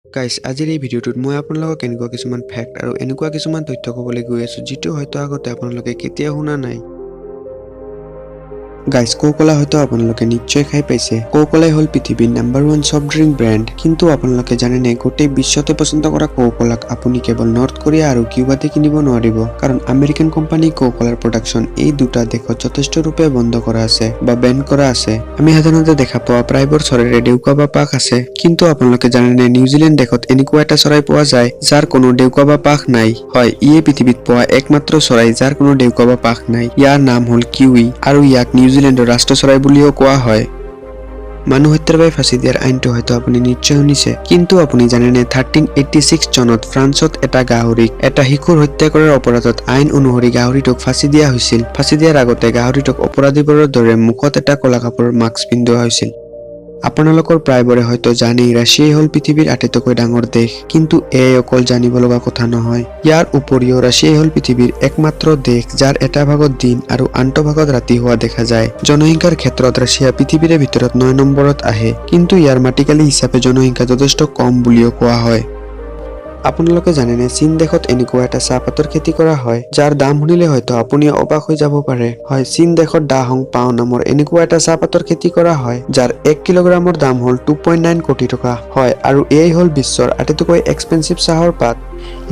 গাইছ, আজিৰ এই ভিডিঅ'টোত মই আপোনালোকক এনেকুৱা কিছুমান ফেক্ট আৰু এনেকুৱা কিছুমান তথ্য ক'বলৈ গৈ আছোঁ, যিটো হয়তো আগতে আপোনালোকে কেতিয়াও শুনা নাই। গাইছ, কোকোলা হয়তো আপোনালোকে নিশ্চয় খাই পাইছে। কোকোলাই হ'ল পৃথিৱীৰ নাম্বাৰ 1 ছফ্ট ড্ৰিংক ব্ৰেণ্ড। কিন্তু আপোনালোকে জানেনে, গোটেই বিশ্বতে পচন্দ কৰা কোকোলাক আপুনি কেৱল নৰ্থ কোৰিয়া আৰু কিউবাতে কিনিব নোৱাৰিব? কাৰণ আমেৰিকান কোম্পানী কোকোলাৰ প্ৰডাকশ্যন এই দুটা দেশত যথেষ্ট ৰূপে বন্ধ কৰা আছে বা বেন কৰা আছে। আমি সাধাৰণতে দেখা পোৱা প্ৰায়বোৰ চৰাইৰে ডেউকা বা পাখ আছে। কিন্তু আপোনালোকে জানেনে, নিউজিলেণ্ড দেশত এনেকুৱা এটা চৰাই পোৱা যায়, যাৰ কোনো ডেউকা বা পাখ নাই? হয়, ইয়ে পৃথিৱীত পোৱা একমাত্ৰ চৰাই, যাৰ কোনো ডেউকা বা পাখ নাই। ইয়াৰ নাম হ'ল কিউই আৰু ইয়াক নিউজিলেণ্ডৰ ৰাষ্ট্ৰ চৰাই বুলিও কোৱা হয়। মানুহ হত্যাৰ বাবে ফাঁচি দিয়াৰ আইনটো হয়তো আপুনি নিশ্চয় শুনিছে। কিন্তু আপুনি জানেনে, 1386 চনত ফ্ৰান্সত এটা গাহৰিক এটা শিশুৰ হত্যা কৰাৰ অপৰাধত আইন অনুসৰি গাহৰিটোক ফাঁচি দিয়া হৈছিল। ফাঁচি দিয়াৰ আগতে গাহৰিটোক অপৰাধীবোৰৰ দৰে মুখত এটা ক'লা কাপোৰৰ মাস্ক পিন্ধোৱা হৈছিল। আপোনালোকৰ প্ৰায়বোৰে হয়তো জানেই, ৰাছিয়াই হ'ল পৃথিৱীৰ আটাইতকৈ ডাঙৰ দেশ। কিন্তু এয়াই অকল জানিব লগা কথা নহয়। ইয়াৰ উপৰিও ৰাছিয়াই হ'ল পৃথিৱীৰ একমাত্ৰ দেশ, যাৰ এটা ভাগত দিন আৰু আনটো ভাগত ৰাতি হোৱা দেখা যায়। জনসংখ্যাৰ ক্ষেত্ৰত ৰাছিয়া পৃথিৱীৰ ভিতৰত 9 নম্বৰত আহে। কিন্তু ইয়াৰ মাটিকালি হিচাপে জনসংখ্যা যথেষ্ট কম বুলিও কোৱা হয়। আপোনালোকে জানেনে, চীন দেশত এনেকুৱা এটা চাহপাতৰ খেতি কৰা হয়, যাৰ দাম শুনিলে হয়তো আপুনি অবাক হৈ যাব পাৰে? হয়, চীন দেশত দা হং পাও নামৰ এনেকুৱা এটা চাহপাতৰ খেতি কৰা হয়, যাৰ 1 কিলোগ্ৰামৰ দাম হ'ল 2.9 কোটি টকা। হয়, আৰু এয়াই হ'ল বিশ্বৰ আটাইতকৈ এক্সপেঞ্চিভ চাহৰ পাত।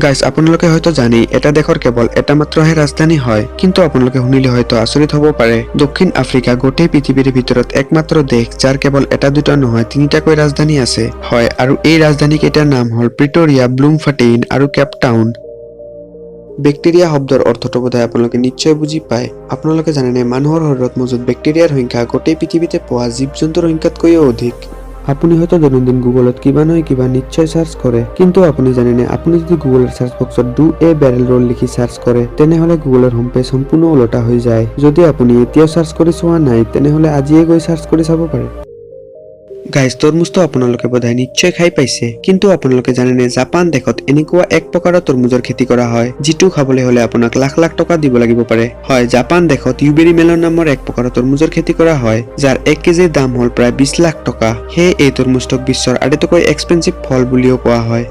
গাইজ, আপোনালোকে হয়তো জানেই, এটা দেশৰ কেৱল এটা মাত্ৰহে ৰাজধানী হয়। কিন্তু আপোনালোকে শুনিলে হয়তো আচৰিত হ'ব পাৰে, দক্ষিণ আফ্ৰিকা গোটেই পৃথিৱীৰ ভিতৰত একমাত্ৰ দেশ, যাৰ কেৱল এটা দুটা নহয়, তিনিটাকৈ ৰাজধানী আছে। হয়, আৰু এই ৰাজধানী কেইটাৰ নাম হ'ল প্ৰিটৰিয়া, ব্লুমফাটেইন আৰু কেপটাউন। বেক্টেৰিয়া শব্দৰ অৰ্থটো বোধহয় আপোনালোকে নিশ্চয় বুজি পায়। আপোনালোকে জানেনে, মানুহৰ শৰীৰত মজুত বেক্টেৰিয়াৰ সংখ্যা গোটেই পৃথিৱীতে পোৱা জীৱ জন্তুৰ সংখ্যাতকৈও অধিক? আপুনি হয়তো দৈনন্দিন গুগলত কিবা নহয় কিবা নিশ্চয় চাৰ্চ কৰে। কিন্তু আপুনি জানেনে, আপুনি যদি গুগলৰ চাৰ্চ বক্সত "do A barrel roll" লিখি চাৰ্চ কৰে, তেনেহলে গুগলৰ হোম পেজ সম্পূৰ্ণ ওলোটা হৈ যায়? যদি আপুনি এতিয়াও চাৰ্চ কৰি চোৱা নাই, তেনেহলে আজিয়ে গৈ চাৰ্চ কৰি চাব পাৰে। গাইজ, তৰমুজটো আপোনালোকে বোধহয় নিশ্চয় খাই পাইছে। কিন্তু আপোনালোকে জানেনে, জাপান দেশত এনেকুৱা এক প্ৰকাৰৰ তৰমুজৰ খেতি কৰা হয়, যিটো খাবলৈ হলে আপোনাক লাখ লাখ টকা দিব লাগিব পাৰে? হয়, জাপান দেশত ইউবেৰী মেলন নামৰ এক প্ৰকাৰৰ তৰমুজৰ খেতি কৰা হয়, যাৰ 1 কেজিৰ দাম হ'ল প্ৰায় 20 লাখ টকা। সেয়ে এই তৰমুজটোক বিশ্বৰ আটাইতকৈ এক্সপেঞ্চিভ ফল বুলিও কোৱা হয়।